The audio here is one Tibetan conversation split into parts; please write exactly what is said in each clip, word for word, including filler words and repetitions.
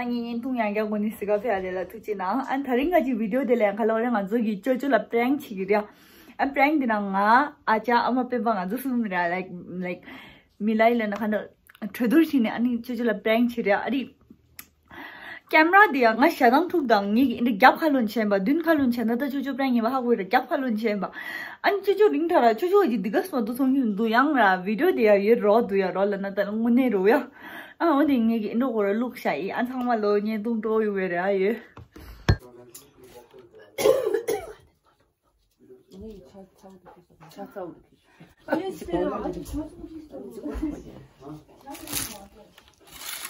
ངའི་བརྙན་ཐུང་ཡང་བསྐྱར་གོ་ནི་སི་ཀ་ཕེ་ཨ་ལེ་ལ་ཐུགས་རྗེ་གནང་། ཨ་ད་རིང་ང་ཅིག་བི་ཌི་ཡོ་དེ་ལ་ཡང་ཁ་ལོ་རེ་ང་ཚོ་གི་ཅོ་ཅོ་ལ་པྲེང་བྱེད་ཀྱི་རེད། ཨ་པྲེང་དེ་ན་ང་ཨ་ཅག་ཨ་མ་སྤེན་པ་ང་ཚོ་གསུམ་རེད། ལའིག་ལའིག་མི་ལའི་ལ་ན་ཁ་ན་གྲོས་བསྡུར་བྱས་ནས་ཨ་ནི་ཅོ་ཅོ་ལ་པྲེང་བྱེད་རེད། ཨ་རི་ཀེམ་ར་དེ་ཡང་ང་ཞེ་སྡང་ཐུག་དང་ངེད་ཀྱི་ཨིན་དྲ་རྒྱབ་ཁ་ལོན་བྱས་པ་མདུན་ཁ་ལོན་བྱས་ན་ད་ཅོ་ཅོ་པྲེང་ཡིན་པ་ཧ་གོ་ར་རྒྱབ་ཁ་ལོན་བྱས་པ། ཨ་ནི་ཅོ་ཅོ་རིང་ཐ་ར་ཅོ་ཅོ་གི་འདི་ག་སོ་དུ་ཚོང་གི་འདུ་ཡང་ར་བི་ཌི་ཡོ་དེ་ཡ་ཡོད་རོ་འདུ་ཡ་རོ་ལ་ན་ད་དངོས་གནས་རོ་ཡ། ཨ་འོ་དེ་ངེད་ཀྱི་ཨིན་དྲ་གོ་ར་ལུག་ཤ་ཡི་ཨ་ཚང་མ་ལོ་བརྙན་ཐུང་སྤྲོ་ཡོད་བས་ར་ཡོད།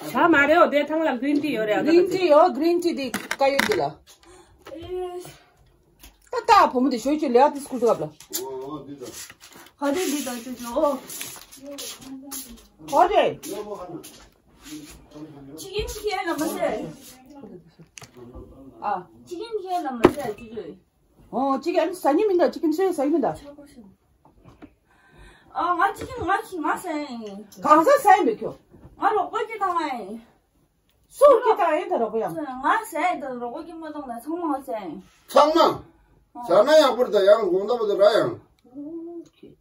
ད་མ་རེད། འོ་དེ་ཐང་ལ་གི་རིན་ཊི་ཡོད་རེད། གི་རིན་ཊི་ཡོད། གི་རིན་ཊི་དེ་ཀ་ཡོད་དེ་ལ། ད་ད་བུ་མོ་དེ་ཞོལ་ཅིག་ལེ་ཨ་དེ་སྐུལ་ཏུ་བབ་ལ། ཧ་དེ་འདི་དང་ཅོ་ཅོ་ཨོ། ཧ་དེ། ཅི་གིན་ཅི་གིན་ལ་མ་ཟེར། ཨ། ཅི་གིན་ཅི་གིན་ལ་མ་ཟེར་ཅོ་ཅོ། ཨོ་ཅི་གིན་ཟ་ཉི་མིན་ད། ཅི་གིན་ཟ་ཟ་ཉི་མིན་ད། ཨ་ང་ཅི་གིན་ང་ཅི་ང་ཟ་ཡིན། གང་ཟ་ཟ་ཡིན་མེད་ཁྱོ། ང་རོགས་པ་ཅི་དང་ང་ཡིན། སུ་སྐྱིད་དང་ཡིན་ད་རོགས་པ་ཡང་། ང་ཟ་ཡིན་ད་རོགས་པ་སྐྱིད་མ་དང་ན་ཚང་མ་ང་ཟ་ཡིན། ཚང་མ། ཟ་ན་ཡག་པོ་རེད་ད། ཡང་དགོང་དག་པོ་ད་ར་ཡང་།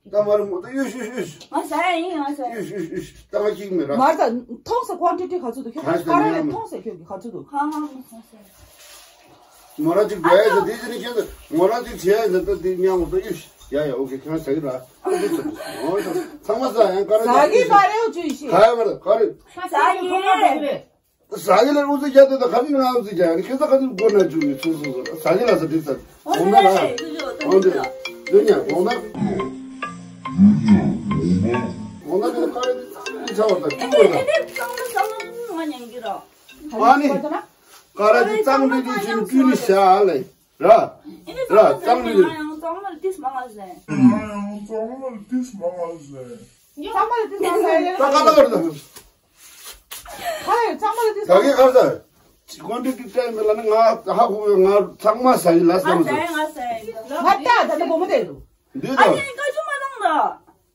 ད་མ་རེད་མོ་ད་ཡུས་ཡུས་ཡུས། ང་ཟ་ཡིན། ང་ཟ་ཡིན། ཡུས་ཡུས་ཡུས། ད་ང་ཅིག་མེད་ར། མར་ད་མཐོང་ས་ཀོན་ཊི་ཊི་ག་ཚོད་འདུག་ཁྱོད་ཀ་ར་ལས་མཐོང་ས་ཁྱོད་ཀྱི་ག་ཚོད་འདུག་ཁ་ང་མི་ཟ་ཟ། མོ་ར་ཅིག་འགྲོ་ཡ་ཟ་དེ་ཅི་ནི་ཁྱོད་ད་མོ་ར་ཅིག་བྱེད་ཡ་ཟ་ད་དེ་ཉང་མོ་ད་ཡུས། ཡ་ཡ་ཨོ་ཁེ་ཁྱོད་ཟ་གི་ར། ཨོ་ཁེ་ཚང་མ་ཟ་ཡང་ཀ་ར་ཟ་གི་མ་རེད། ཨོ་ཅི་ཤི། ཁ་ཡ་མ་རེད་ཁ་རེད། ཟ་གི་རེད། ཟ་གི་ལ་ཨུ་ཚུགས་རྒྱག་དེ་ད་ག་རེ་ང་ཨུ་ཚུགས་རྒྱག་ནི་ཁྱེད་ཚ་ག་ཚོད་སྒོ་ན་བཅུག་ནི་ཚུགས་ཚུགས་ཚུགས་ཟ་གི་ལ་ཟ་དེ་ཚ་འོང་ན་ར། འོང་དེ་འདི་ཉ་འོང་ན། འོང་ན་དེ་ཁ་རེ་དེ་ཚ་བར་ད་བཅུག་བར་ད། ཨ་ནི། ཀ་ར་དེ་གཙང་རིང་དེ་བཞིན་བཀྲུས་ནི་བཞག་ལེ། ར། ར་གཙང་རིང་དེ། ཡང་གཙང་མ་ལ་ཏིས་མང་ང་ཟེར། ཡང་གཙང་མ་ལ་ཏིས་མང་ང་ཟེར། གཙང་མ་ལ་ཏིས་མང་ང་ཟེར། ད་ཀ་ལ་བར་ད། ཧའི་གཙང་མ་ལ་ཏིས་ད་གི་ཁར་ད། ཅི་ཀོན་ཊི་ཊི་ཊི་མེད་ལ་ནི་ང་ཧ་གོ་ང་གཙང་མ་ཟ་ཡི་ལ་ང་ཟ་ཡི་ང་ཟ་ཡི། ང་ད་ད་ད་བོ་མོ་དེ་རུ། འདི་ད། ཨ་ནི་ཀ་ཅུ་མ་ནང་ད།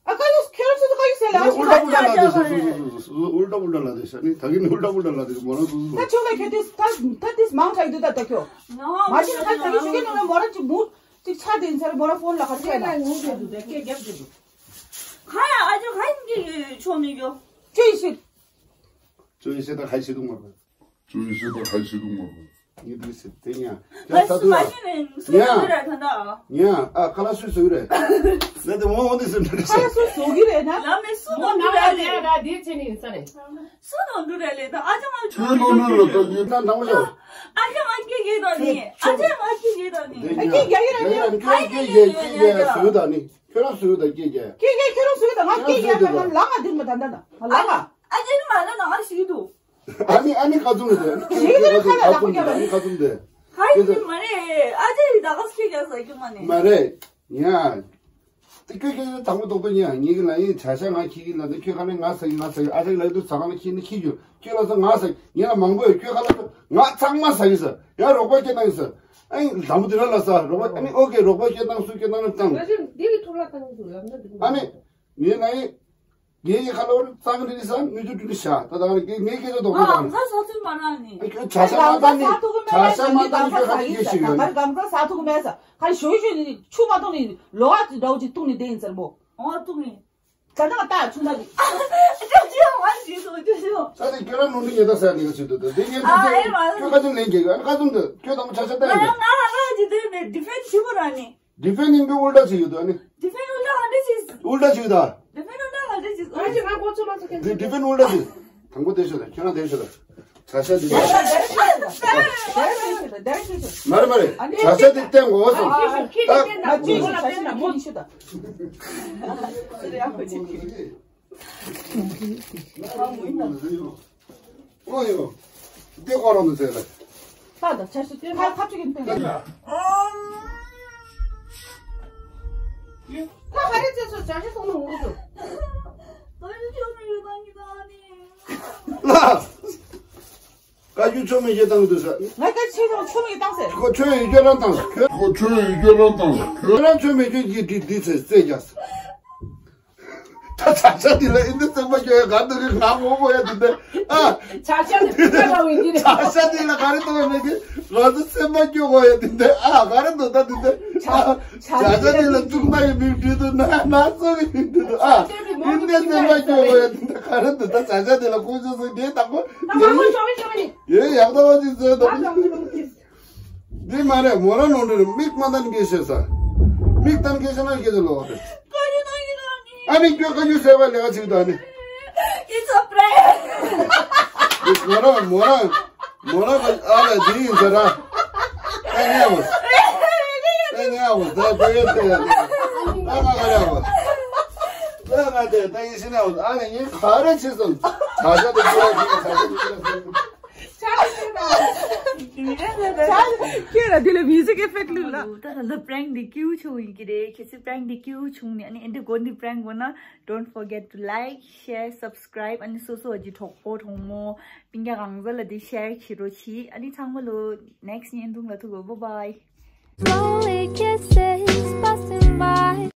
ཨ་ཀ་ཡོ་ཁྱེད་རང་ཚོ་ཀ་ཡོ་ཟེར་ལ། ཨུལ་ཊ་ཕུལ་ཊ་ལ་དེ་སུ་སུ་སུ་སུ་ཨུལ་ཊ་ཕུལ་ཊ་ལ་དེ་ཤ་ནི་ད་གི་ནི་ཨུལ་ཊ་ཕུལ་ཊ་ལ་དེ་མོ་ན་སུ་སུ། ད་ཁྱོད་ལ་ཁྱོད་དེ་ད་ད་དེ་མང་ཆགས་འདུག་ད་ད་ཁྱོད། མ་ཤི་ཁ་ད་གི་ཤུ་གི་ནོ་ན་མོ་ར་ཅིག་མུ་ཅིག་ཆ་དེ་ཚར་མོ་ར་ཕོན་ལ་ཁ་ཆ་ད། ཁ་ཡ་ཨ་ཅོ་ཁ་ཡིན་གི་ཆོ་མི་གྱོ། ཅི་ཤི། ཅོ་ཡི་ཤི་ད་ཁ་ཤི་དུ་མ་ར། ཅོ་ཡི་ཤི་ད་ཁ་ཤི་དུ་མ་ར། ངས་འདི་ཟེར་དེ་ཉ། ཡ་ད་ད་དུ་ལ། ཉ། ཉ། ཨ་ཁ་ལ་སུས་བཟོ་གི་རེད། ལ་དེ་མོ་འོ་འདི་ཟེར་འདྲ་རེད་ཁ་ལ་སུས་བཟོ་གི་རེད་ན། ལ་མེ་སུ་ནོ་འདུ་ར་ལེ། ད་དེ་ཆེ་ནི་ས་རེད། སུ་ནོ་འདུ་ར་ལེ་ད་ཨ་ཅག་མ་ཁྱོད་ནོ་ནོ་ལ་ད་ཉི་ད་འདང་བ་ཤོག་ཨ་ཅག་མ་སྐྱེ་གེ་ད་ནི། ཨ་ཅག་མ་སྐྱེ་གེ་ད་ནི། ཨ་སྐྱེ་རྒྱ་ཡི་ར་ནི། ཁྱོད་སྐྱེ་རྒྱ་སྐྱེ་རྒྱ་བཟོ་ད་ནི། ཁྱོད་རང་བཟོ་ད་སྐྱེ་རྒྱ། སྐྱེ་རྒྱ་ཁྱོད་རང་བཟོ་ད་ང་སྐྱེ་རྒྱ་ད་ང་ལ་ང་འདི་མ་ད་ད་ད་ལ་ང་། ཨ་ཅག་མ་ད་ན་ང་ཤི་དུ། ཨ་ནི་ཨ་ནི་ཁ་ཙུམ་རེད། ཁ་ཙུམ་རེད། ཨ་ནི་ཁ་ཙུམ་རེད། ཧ་ཡི་མ་རེད། ཨ་ཅེ་ཡི་ད་ག་སྐད་རྒྱག་ས་ཀྱི་མ་ནི། མ་རེད། ཉ། དེ་ཁྱོད་ཁྱོད་དང་པོ་དོག་པོ་ཉ་ངེད་ཀྱི་ལ་ཡིན་བྱ་ཤ་ང་ཁྱི་གི་ལ་དེ་ཁྱོད་ཁ་ནས་ང་ཟ་གི་ང་ཟ་གི་ཨ་ཅེ་ལ་དུ་ཟ་ཁ་ན་ཁྱི་ནི་ཁྱི་རྒྱུ་ཁྱོད་ལ་ཟ་ང་ཟ་གི་ཉ་ལ་མང་པོ་ཡོད་ཁྱོད་ཁ་ལ་ང་ཚང་མ་ཟ་གི་ཟ་ཡང་རོགས་པ་སྐྱེ་བཏང་གི་ཟ་ཨ་ནི་ལམ་བུ་དེ་ར་ལ་ཟ་རོགས་པ་ཨ་ནི་ཨོ་ཀེ་རོགས་པ་སྐྱེ་བཏང་སུ་སྐྱེ་བཏང་ན་བཏང་ཨ་ནི་ངེད་ལ་ཡིན། ངའི་ཡི་ཁ་ལོར་གཙང་རིག་ས་མི་ཚུ་དྲི་ཤ་ད་ད་ངའི་ངའི་སྐད་ཆ་དོག་ང་པོ་དང་ང་ས་ཚུལ་མ་རང་ནི། ཁྱོད་བྱ་ཤ་མ་ད་ནི་བྱ་ཤ་མ་ད་ནི་ཁྱོད་ཁ་ཅིག་ཡེ་ཤི་ཡོད་ནི། ང་གམ་ཁ་ས་ཐུག་མེད་ས་ཁ་ཞོ་ཞོ་ནི་ཆུ་མ་བཏུང་ནི་ལོ་ཨ་ཙི་འདྲ་བོ་ཅིག་བཏུང་ནི་བསྡད་ཡིན་ཟེར་མོ། ཨོ་བཏུང་ནི། ད་ནང་ལྟ་ཆུ་ན་གི། ཅོ་ཅོ་ང་ཞིག་ཏུ་ཅོ་ཅོ། ས་དེ་ཁྱོད་རང་ནོར་འཁྲུལ་ཉེས་ད་ས་ནི་ག་ཚུལ་དུ་ད་དེ་ངས་ཨ་ཨེ་མ་ཁྱོད་ཁ་ཅིག་ལེན་གི་ཨ་ཁ་ཙུམ་དུ་ཁྱོད་དང་བྱ་ཤ་ད་ཡིན། ང་ང་ང་ཅི་དེ་ནི་ཌི་ཕེན་ཞུ་གོ་ར་ནི། ཌི་ཕེན་ཡིན་པའི་ཨུལ་ཏྲ་བྱེད་ཡོད་དོ་ནི། ཌི་ཕེན་ཨུལ་ཏྲ་ག་འདྲ་བྱེད། ཨུལ་ཏྲ་བྱེད་ད། ཌི་ཕེན་ཨུལ་ཏྲ་ག་འདྲ་བྱེད། ཨ་ཅེ་ང་གོ་ཚོད་མ་ཚོད་ཁྱེད། ཌི་ཌི་ཕེན་ཨུལ་ཏྲ་བྱེད། དང་པོ་དེ་ཤོད་ད་ཁྱོད་རང་དེ་ཤོད་ད། བྱ་ཤ་དེ་ཤོད་ད། མ་རེད་མ་རེད། བྱ་ཤ་དེ་བསྟན་དགོས་སོང་། ཨ་ཅེ་བྱ་ཤ་ན་མོ་ཤོད་ད། ཨོ་ཡོ། འདི་ཁོ་རང་དུ་ཟེར་ལ། ད་ད་ཆ་ཤི་ཏེ་ཁ་ཁ་ཅིག་ཡིན་ཏེ། ད་ཧ་རེ་ཙེ་སོ་ཆ་ཤི་སོང་ནོ་འུ་ཚོ། ད་ཡུ་ཆོ་མི་ཡོད་ད་ནི་ད་ནི། ལ། ཀ་ཡུ་ཆོ་མི་ཡོད་ད་ནི་དུ་ས། ང་ཀ་ཆེ་ཆོ་མི་ཡོད་ད་ཟེར། ཁོ་ཆོ་ཡོད་རྒྱུ་རང་དང་ཁོ། ཁོ་ཆོ་ཡོད་རྒྱུ་རང་དང་ཁོ། ཁྱོད་རང་ཆོ་མི་ཡོད་ཀྱི་དྲི་དྲི་ཚེ་རྩེ་རྒྱག་ས། ད་ བྱ་བྱ་འདི་ལ་ཨིན་དེ་སེམས་པ་སྐྱོ་ཡ་ག་འདུག་གི་ང་ངོ་མ་ཡ་འདི་འདི་ཨ། བྱ་བྱ་འདི་ཕི་ཁ་ལ་འོ་ཡིན་གྱི་རེད། བྱ་བྱ་འདི་ལ་ག་རེ་འདུག་མེད་གི་ང་ཚོ་སེམས་པ་སྐྱོ་གོ་ཡ་འདི་འདི་ཨ་ག་རེ་འདུག་ད་འདི་འདི་ཨ། བྱ་བྱ་འདི་ལ་གཙུག་ན་གི་མིང་བྲིས་འདུག་ན་ན་ཚོ་གི་མིང་བྲིས་འདུག་ཨ། ཨིན་དེ་སེམས་པ་སྐྱོ་གོ་ཡ་འདི་འདི་ག་རེ་འདུག་ད་བྱ་བྱ་འདི་ལ་ཁོང་ཚོ་སུ་འདི་དང་པོ་ད་མ་མ་ཤོག་མི་ཤོག་མི་ནི། ཡོད་ཡག་ད་བ་ཅིག་ཟེར་ད། འདི་མ་རེད་མོ་ར་ནོར་འདི་རེད། མིག་མ་བསྟན་སྐད་བཤད་ས། མིག་བསྟན་སྐད་བཤད་ན་སྐད་ཆ་ལོག་རེད། ཨ་ནི་ཁྱོད་ཁ་ཆུ་ཟས་པ་ལས་ཀ་ཚིག་ད་ནི། It's a prank. མོ་ར་མོ་ར་མོ་ར་ཨ་ལ་འདི་ཡིན་ཟེར་ར། ཨ་ཉལ་བ། ཨ་ཉལ་བ་ད་ཁོ་ཡོད་དེ་ཡ། ཨ་ང་ག་ར་བ། ཨ་ང་དེ་ད་ཡིན་ཤི་ན་བ་ཨ་ནི་ཡིན་ག་རེ་བྱེད་སོང་། ད་ཤ་དེ་ཁྱོད་ཁྱོད་ཁྱོད་ཁྱོད། ཁྱོད་ལ་དེ་ལ་music effect བླུགས་ལ། ད་ད་ལྟ་prank འདི་སྐྱིད་པོ་བྱུང་ཡིན་གྱི་རེད། གལ་སྲིད་prank འདི་སྐྱིད་པོ་བྱུང་ནས་ཨ་ནི་ཨེ་འདི་གོ་འདི་prank དགོས་ན་don't forget to like, share, subscribe ཨ་ནི་སོ་སོ་གི་གྲོགས་པོ་གྲོགས་མོ་སྤུན་ཀྱག་གང་ཟག་ལ་འདི་share བྱེད་རོགས་གྱིས། ཨ་ནི་ཚང་མ་ལོ་next བརྙན་ཐུང་ལ་ཐུག་གོ bye bye. Slowly kissing